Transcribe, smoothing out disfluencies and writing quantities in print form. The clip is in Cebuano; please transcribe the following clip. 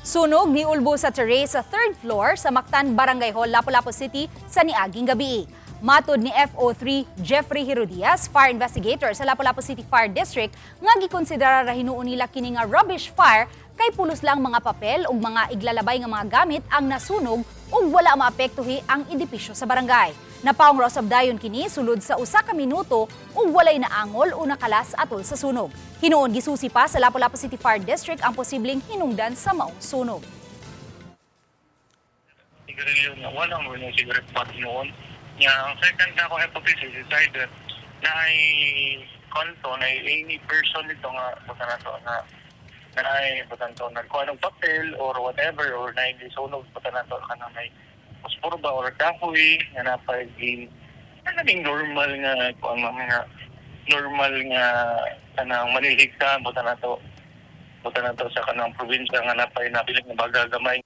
Sunog niulbo sa terrace sa third floor sa Mactan Barangay Hall, Lapu-Lapu City sa niaging gabi. Matod ni FO3 Jeffrey Herodias, fire investigator sa Lapu-Lapu City Fire District, nga gikonsidera ra hinuon nila kini nga rubbish fire kay pulos lang mga papel ug mga iglalabay nga mga gamit ang nasunog ug wala maapektuhi ang edipisyo sa barangay. Napaong ra usab dayon kini sulod sa 1 ka minuto ug walay naangol o nakalas atol sa sunog. Hinuon gisusi pa sa Lapu-Lapu City Fire District ang posibleng hinungdan sa maong sunog. Sigarilyo nga wala mo yung cigarette butt noon. Nga, ang second na akong hypothesis is either na ay konto na any person nito nga buta na to na na ay buta to nagkuha ng papel or whatever or na gisunog, buta na to kanang may posporo ba or kahoy nga napag ano ning normal nga kuan mga normal nga kanang manihig ka, buta na to sa kanang probinsya nga napay nabiling nga baga gamay.